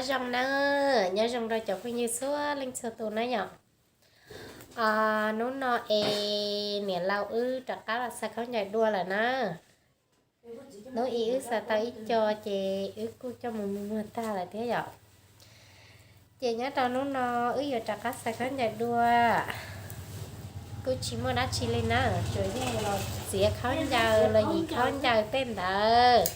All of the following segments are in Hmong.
Nyob zoo na, nyob zoo rau cov phooj ywg txhua leej txhua tus na yom. Hnub no es niam laus wb rov qab los xaws khaub ncaws dua lawm na. Hnub ib wb xaws tau ib co ces wb kuj coj mus muag muag tag lawm thiab yom. Ces nyob rau hnub no wb yuav rov qab xaws khaub ncaws dua. Kuj tsis muaj dab tsi li na, tsuas yog los txiav khaub ncaws los yim khaub ncaws tej ntawd.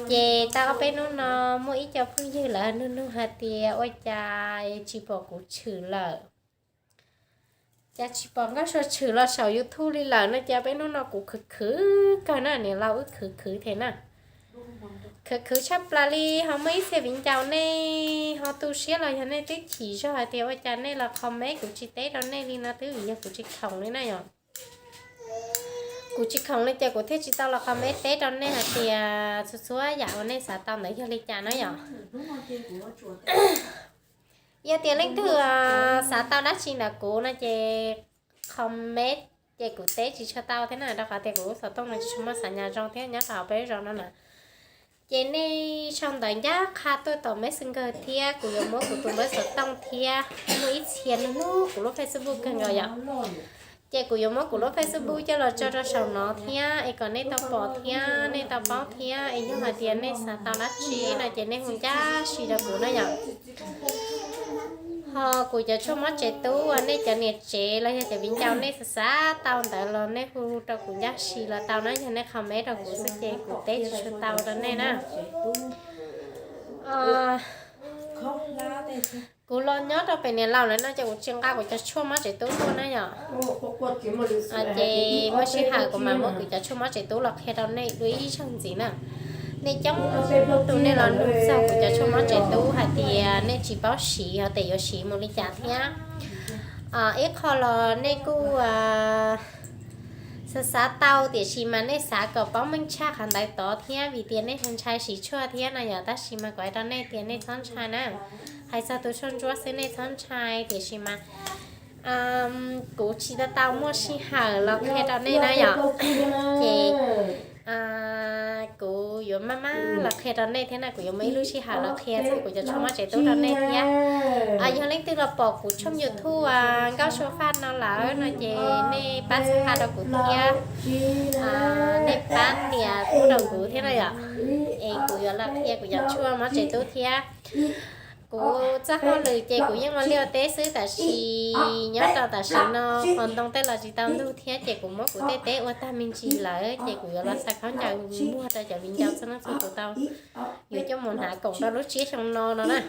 Ces tau ob peb hnub no muaj ib co phooj ywg lawv nug nug hais tias ua cas tsis pom kuv tshwm lawm, cas tsis pom Nkauj Sua tshwm los saum YouTube li lawm no, ces peb hnub no kuv khwv khwv kawg na, niam laus wb khwv khwv thiab na. Khwv khwv tshaj plaws li, ho muaj ib txhia viv ncaus nej ho tu siab los yog nej twb chim zog hais tias ua cas nej los comment kuv tsis teb rau nej li no, twb vim yog kuv tsis khoom li na yom. Kuv tsis khoom li ces kuv thiaj tsis tau los comment teb rau nej hais tias txhua txhua yam uas nej xav tau ntawd yog li cas na yom. Yog tias leej twg xav tau dab tsi ntawm kuv no ces comment, ces kuv teb tsis tshua tau thiab na, rau qhov tias kuv lub xov tooj no tsis tshua muaj xav nyas zoo thiab nyob rau hauv peb zos no na. Ces nej sau ntawv ncaj qha tuaj tom Messenger thiab kuv yuav muab kuv tus npawb xov tooj thiab muaj ib txhia nug nug kuv lub Facebook kawg nkaus yom. Ces kuv yuav muab kuv lub Facebook coj los tso rau saum no thiab es kom nej tau pom thiab nej tau paub thiab es yog hais tias nej xav tau dab tsi no ces nej hu ncaj si rau kuv na yom. Ho kuv cov tshuaj mob tsev tub uas nej cov niam tsev los yog cov viv ncaus nej xav xav tau ntawd los nej hu rau kuv ncaj si los tau na, yog nej comment rau kuv xwb ces kuv teb tsis tshua tau rau nej na. Kuv los nyob rau pem niam laus lawm no ces kuv tsis nqa kuv cov tshuaj mob tsev tub tuaj na yom. Ces muaj sij hawm kuv mam muab kuv cov tshuaj mob tsev tub los qhia rau nej dua ib zaug ntxiv na. Nej coob tus nej los nug txog kuv cov tshuaj mob tsev tub hais tias nej tsis paub siv ho tias yuav siv mus li cas thiab. Ib qho los nej kuj xav xav tau tiam sis mas nej xav kom paub meej tshaj qhov ntawd tod thiab vim tias nej ntshai siv tshuaj thiab no yom, tab sis mas kuv hais rau nej tias nej txhob ntshai na. Hais txog tus tshuaj ntsuab xwb nej txhob ntshai tiam sis mas kuv tsis tau tau muaj sij hawm los qhia rau nej na yom. Ces kuv yuav maj maj los qhia rau nej thiab na, kuv yuav muaj ib lub sij hawm los qhia txog kuv cov tshuaj mob tsev tub rau nej thiab. Yog leej twg los pom kuv tshooj YouTube Nkauj Sua Faj no lawm no ces nej pab txhawb nqa rau kuv thiab. Nej pab nias pub rau kuv thiab na yom. Es kuv yuav los qhia kuv cov tshuaj mob tsev tub thiab. Kuv txoj hauj lwm ces kuv yeej ua liaj ua teb xwb, tab sis nyob rau tam sim no qos ntoo tej los tsis tau ntug thiab ces kuv muab kuv tej teb ua tag me ntsis lawm ces kuv yuav los xaws khaub ncaws muag rau cov viv ncaus txhua leej txhua tus tau, yuav coj mus hnav koom rau lub tsiab xyoo no no na.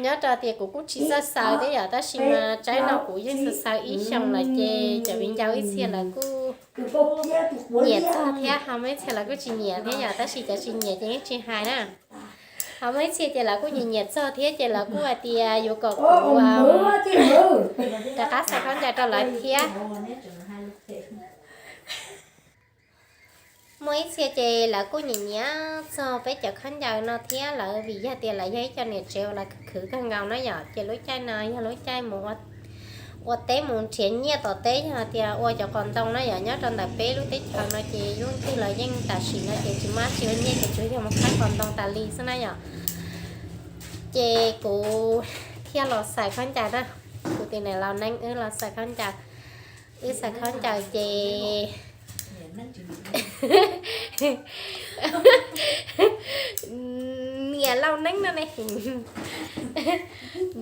Nyob rau tias kuv kuj tsis txawj xaws thiab yom, tab sis mas tsaib no kuv yeej xaws xaws ib xyoos lawm ces cov viv ncaus ib txhia lawv kuj nyiam txog thiab, ho muaj ib txhia lawv kuj tsis nyiam thiab yom, tab sis cov tsis nyiam ces yeej tsis hais na. Ho muaj ib txhia ces lawv kuj nyiam nyiam txog thiab ces lawv kuj hais tias yuav kom kuv rov qab xaws khaub ncaws rau lawv thiab. Muaj ib txhia ces lawv kuj nyiam nyiam txog peb cov khaub ncaws no thiab, lawv vim yog tias lawv yog ib co niam tsev uas lawv khwv khwv kawg nkaus na yom, ces lub caij no yog lub caij mus ua teb mus nrhiav nyiaj tom teb, yog tias ua cov qos ntoo na yom, nyob rau ntawm peb lub teb chaws no ces leej twg los yeej tam sim no ces tsis muaj dab tsi ua nyiaj ces tsuas yog mus khawb qos ntoo tas li xwb na yom. Ces kuv thiaj los xaws khaub ncaws na, kuv tus niam laus Neeb wb los xaws khaub ncaws, wb xaws khaub ncaws ces niam laus Neeb no ne,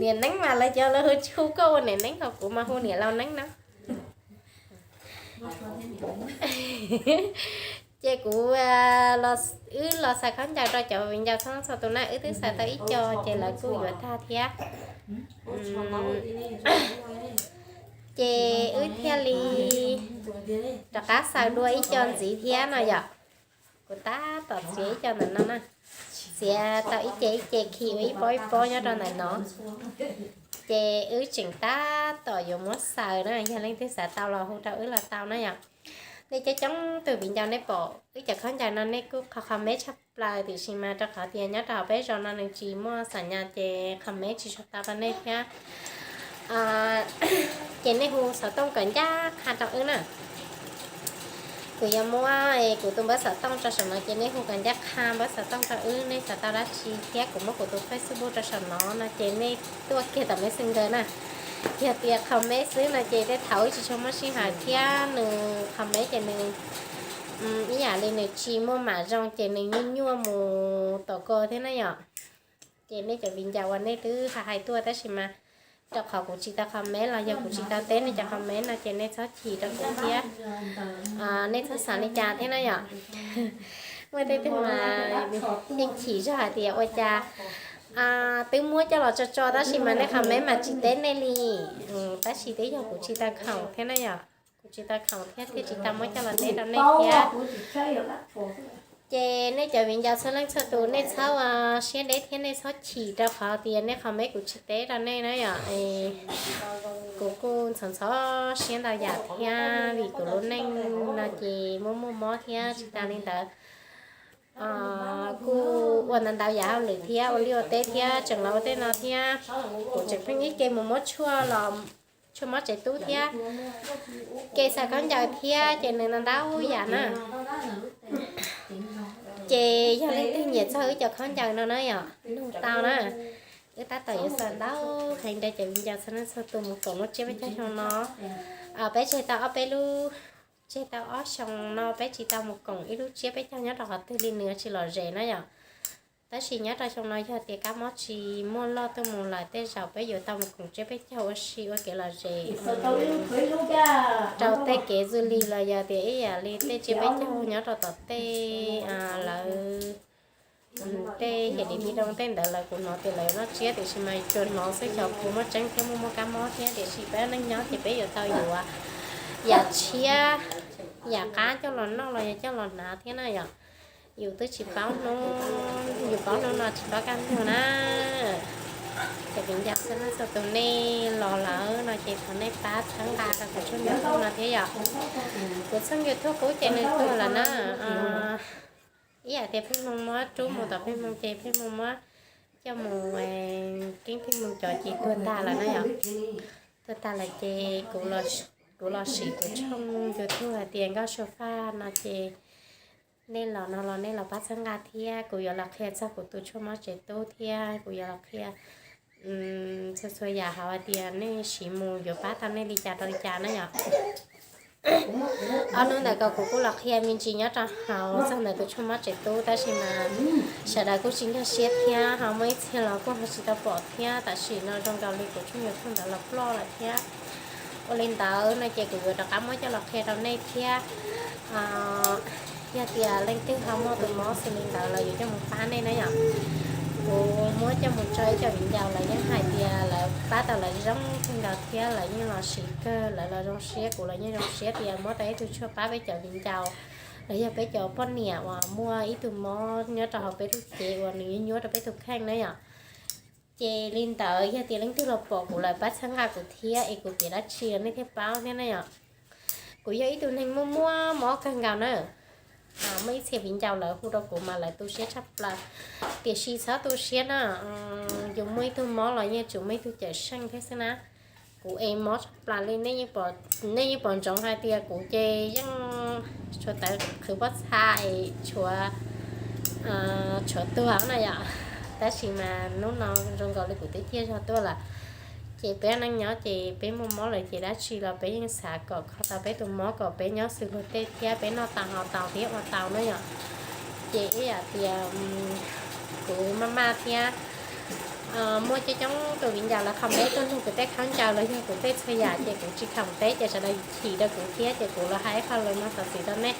niam Neeb mas lawv cov lawv hu tsis hu koj ua niam Neeb, ho kuv mas hu niam laus Neeb no. Ces kuv, wb los xaws khaub ncaws rau cov viv ncaus txhua txhua tus na, wb twb xaws tau ib co ces lawv kuj yuav tag thiab. Ces wb thiaj li rov qab xaws dua ib co ntxiv thiab no yom. Kuv tab tom txiav ib co ntawm no na, txiav tau ib ce ib ce khi ua ib pob ib pob nyob rau ntawm no. Ces wb tseem tab tom yuav muab xaws na, yog leej twg xav tau los hu rau wb los tau na yom. Nej coob coob tus viv ncaus nej pom wb cov khaub ncaws no nej kuj qhov qhov meb tshaj plaws, tiam sis mas rau qhov tias nyob rau hauv peb zos no nws tsis muaj xam nyas ces qhov meb tsis tshua tau rau nej thiab. Ces nej hu xov tooj kom ncaj qha rau wb na. Kuv yuav muab kuv tus npawb xov tooj rau saum no ces nej hu kom ncaj qha npawb xov tooj rau wb, nej xav tau dab tsi thiab kuv muab kuv tus Facebook rau saum no no ces nej tuaj kiag tom Messenger na. Yog tias comment xwb no ces tej thaum wb tsis tshua muaj sij hawm thiab nws comment ces nws ib yam li nws tsis muaj mam zoo ces nws nyuaj nyuaj mus tom ko thiab na yom. Ces nej cov viv ncaus uas nej twb hais hais tuaj tab sis mas rau qhov kuv tsis tau comment los yog kuv tsis tau teb nej cov comment no ces nej txhob chim rau kuv thiab. Nej txhob xav li cas thiab na yom. Muaj tej tug mas yeej chim zog hais tias ua cas twb muab coj los tso tso tab sis mas nej comment mas tsis teb nej li. Tab sis twb yog kuv tsis tau khoom thiab na yom. Kuv tsis tau khoom thiab thiaj tsis tau muab coj los teb rau nej thiab. Ces nej cov viv ncaus txhua leej txhua tus nej txhob ua siab deb thiab nej txhob chim rau qhov tias nej comment kuv tsis teb rau nej na yom. Kuv kuj ntxhov ntxhov siab ntau yam thiab vim kuv lub neej no ces muaj muaj mob thiab tsis tas li ntawd kuj ua ntau ntau yam hauj lwm thiab ua liaj ua teb thiab tseem los ua tej no thiab. Kuv tseem pheej ib ke mus muab tshuaj los tshuaj mob tsev tub thiab ke xaws khaub ncaws thiab ces nws ntau ntau yam na. Ces yog leej twg nyiam txog wb cov khaub ncaws no na yom, nug tau na. Wb tab tom yuav xaws ntau heev rau cov viv ncaus txhua leej txhua tus mus koom lub tsiab peb caug xyoo no. Peb tseg tau ob peb lub, tseg tau ob xyoo no peb tsis tau mus koom ib lub tsiab peb caug nyob rau qhov twg li nws tsis lom zem na yom. Tab sis nyob rau xyoo no yog tias kab mob tsis muaj loj tuaj mus lawm tej zaum peb yuav tau mus koom tsiab peb caug ua si ua kev lom zem rau tej kev zwj lig los yog tias ib yam li tej tsiab peb caug nyob rau tom tej lawv tej hiam li mi doo tej ntawd lawv kuv hnov tias lawv yuav noj tsiab tiam sis mas tsuas hnov xwb xyov puas muaj tseeb thiab muaj muaj kab mob thiab tiam sis peb neej nyob ces peb yuav tau yuav yam tshiab yam qab coj los noj los yog coj los hnav thiab na yom. Yus twb tsis paub hnub, yus paub hnub no tsis paub kaj ntug na. Ces viv ncaus txhua leej txhua tus nej los lawm no ces thov nej pab txhawb nqa rau kuv tshooj YouTube no thiab yom. Kuv tshooj YouTube qub ces nws tuag lawm na. Ib yam tias pheej moo muab rub mus tom pheej moo ces pheej moo muab coj mus keeb pheej moo cov ces tuag tag lawm na yom. Tuag tag lawm ces kuv los sim kuv tshooj YouTube hais tias Nkauj Sua Faj no ces nej los no los nej los pab txhawb nqa thiab kuv yuav los qhia txog kuv tus tshuaj mob tsev tub thiab kuv yuav los qhia txhua txhua yam hauv hais tias nej siv mus yuav pab tau nej li cas rau li cas na yom. Ob hnub ntawd ko kuv kuj los qhia me ntsis nyob rau hauv txog ntawm tus tshuaj mob tsev tub tab sis mas sawv daws kuj tsis nkag siab thiab ho muaj ib txhia los kuj ho tsis tau pom thiab tam sim no zoo nkaus li kuv tshooj YouTube ntawd los ploj lawm thiab. Ua li ntawd no ces kuv yuav rov qab muab coj los qhia rau nej thiab. Yog tias leej twg ho muaj tus mob xws li ntawd los yuav coj mus pab nej na yom. Kuv muab coj mus tso ib co viv ncaus lawv yeej hais tias lawv pab tau lawv zoo kawg nkaus thiab lawv yeej los siv kawg lawv los zoo siab kuv los yeej zoo siab tias muab tau ib tug tshuaj pab peb cov viv ncaus los yog peb cov poj niam uas muaj ib tug mob nyob rau hauv peb lub cev uas nws nyuaj nyuaj rau peb tus kheej na yom. Ces li ntawd yog tias leej twg los pom kuv lawm pab txhawb nqa kuv thiab es kuv piav dab tsi los nej thiaj paub thiab na yom. Kuv yog ib tug neeg muaj muaj mob kawg nkaus na. Muaj ib txhia viv ncaus lawv hu rau kuv mas lawv tu siab tshaj plaws. Tiam sis txhob tu siab na, yus muaj ib tug mob los yeej tsum muaj ib tug cawm seej thiab xwb na. Kuv es mob tshaj plaws li, nej yeej pom ntsoov hais tias kuv ces yeej tshuav tawv qhwv pob txha es tshuav, tshuav tuag na yom. Tab sis mas hnub no zoo nkaus li kuv twb ciaj zog tuaj lawm. Ces peb neej nyob ces peb muaj mob lawm ces dab tsi los peb yeej xav kom kho tau peb tus mob kom peb nyob xws luag tej thiab peb noj tau haus tau thiab ua tau na yom. Ces ib yam tias kuv maj maj thiab muaj coob coob tus viv ncaus lawv comment tuaj nug kuv tej khaub ncaws los yog kuv tej txhua yam ces kuv tsis khoom teb ces sawv daws chim rau kuv thiab ces kuv los hais ib qho lus no xov xwm rau nej.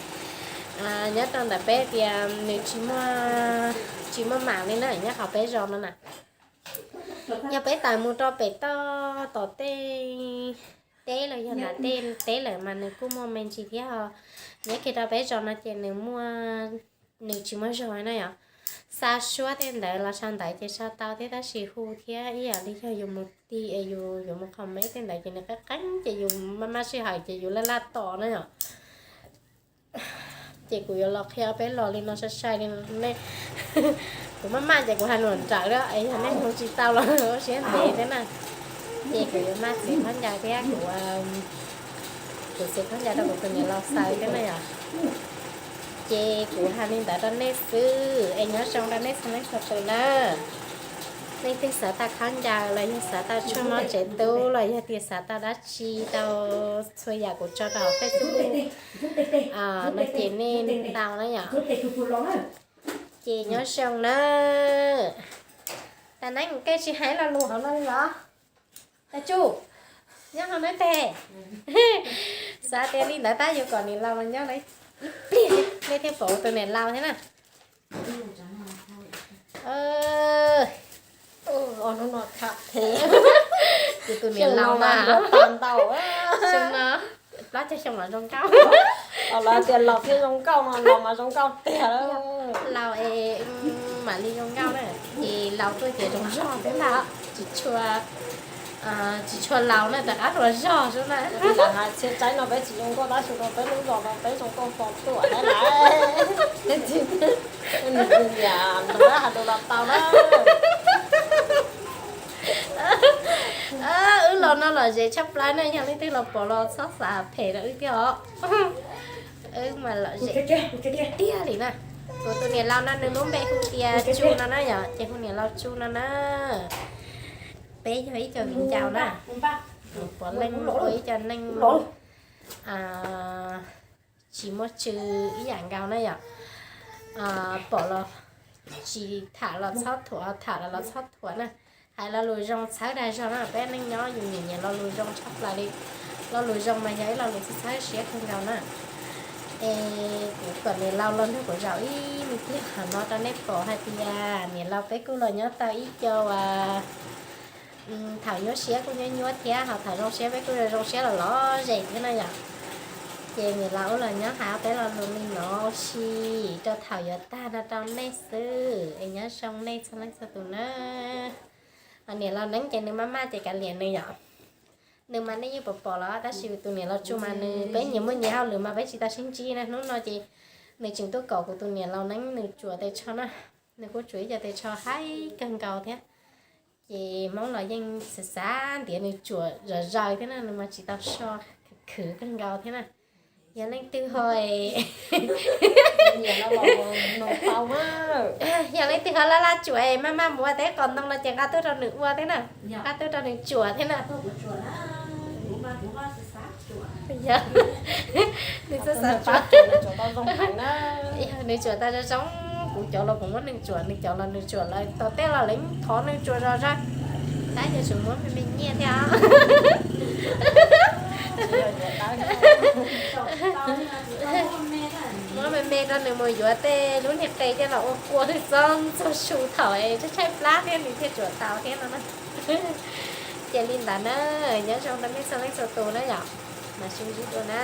Nyob rau ntawm peb tias nws tsis muaj, tsis muaj mam li na nyob hauv peb zos no na. Yog peb tawm mus rau pem toj tom tej teb los yog nram tej teb lawm mas nws kuj muaj me ntsis thiab ho. Nyob kiag rau peb zos no ces nws muaj, nws tsis muaj zog na yom. Xa suab tej ntawd los sau ntawv ces sau tau thiab tab sis hu thiab ib yam li yog yus mus ti es yus yuav mus comment tej ntawd ces nws qeeb qeeb ces yus maj maj sij hawm ces yus laj laj tos na yom. Ces kuv yuav los qhia peb los li no sai sai li no nej. Kuv maj maj ces kuv hais lus nrawm lawm es yog nej hu tsis tau los ua siab ntev thiab na. Ces kuv yuav maj txiav khaub ncaws thiab kuv, kuv txiav khaub ncaws rau kuv tus niam laus xaws thiab na yom. Ces kuv hais li ntawd rau nej xwb es nyob zoo rau nej txhua leej txhua tus na. Leej twg xav tau khaub ncaws los yog xav tau tshuaj mob tsev tub los yog tias xav tau dab tsi, tau txhua yam kuv tso rau hauv Facebook no ces nej tau na yom. Ces nyob zoo na. Tas neeb, koj tsis hais lo lus hauv no li los? Tas tsuj, nyob hauv no tes. Xav tias li ntawd tab yuav kom niam laus los nyob ib pliag nej thiaj pom tus niam laus thiab na. Tus niam laus mas ntau, xyoo no plaub caug xyoo los zoo nkauj. Los tias laus thiaj zoo nkauj no, laus mas zoo nkauj tiag. Laus es mam li zoo nkauj na, ces laus tuaj ces zoo zog thiab ntag, tsis tshua, tsis tshua laus na, rov qab hluas zog xwb na. Txhia tsaib no peb tsis zoo nkauj tab sis rau peb lub zos no peb zoo nkauj to tuam na lawm. Nws niam nws hais lus los tau na. Wb los no lom zem tshaj plaws na, yog leej twg los pom los txhob xav phem rau wb thiab os. Wb mas lom zem tiag tiag li na. Kuv tus niam laus no nws lub npe hu tias Tsu no na yom, ces hu niam laus Tsu no na. Peb yog ib co viv ncaus na, pom leej ua ib co neej tsis muaj tswv ib yam nkaus na yom. Pom los tsis tham los txhob thuam, tham los los txhob thuam na. Hais lo lus zoo txhawb dag zog na, peb neej nyob yus nyiam nyiam lo lus zoo tshaj plaws li. Lo lus zoo mas yog ib lo lus txhawb siab kawg nkaus na. Es kuv kom niam laus los nrog kuv zaum ib me pliag qhov no rau nej pom hais tias niam laus peb kuj los nyob tau ib co uas thaum nyuaj siab kuj nyuaj nyuab thiab, ho thaum zoo siab peb kuj zoo siab los lom zem thiab na yom. Ces niam laus wb los nyob hais ob peb lo lus li no ua si rau thaum yuav tag no rau nej xwb es nyob zoo nej txhua leej txhua tus na. Ho niam laus Neeb ces nws maj maj ces kav liam nws yom. Nws mas nej yeej pom pom los tab sis tus niam laus Tsu mas nws peb nyias muaj nyias hauj lwm mas peb tsis tau sib ntsib na. Hnub no ces nws tseem tuaj kom kuv tus niam laus Neeb nws tsuam tes tsho na. Nws kuj tsuam ib co tes tsho haib kawg nkaus thiab. Ces Hmoob los yeej xav xav ntiav nws tsuam zom zaws thiab na, nws mas tsis tau so khwv kawg nkaus thiab na. Yog leej twg ho yog leej twg ho laj laj tsuam es maj maj mus ua teb qos ntoo no ces nqa tuaj rau nws ua thiab na, nqa tuaj rau nws tsuam thiab na. Nws xav xav tsuam, nws tsuam tau zoo zoo, kuv cov los kuv muab nws tsuam, nws cov los nws tsuam lawm, tom tej los lawv thov nws tsuam zom zaws, tab yog tsuas muab me me nyiaj thiab. Muab me me rau nws mus yuav tej lub niag qe coj los ua kua hwj txob ntxuag su thaum es tshaib tshaib plab thiab nws thiaj tsuam tau thiab no na. Ces li ntawd na, nyob zoo rau nej txhua leej txhua tus na yom, mam sib ntsib dua na.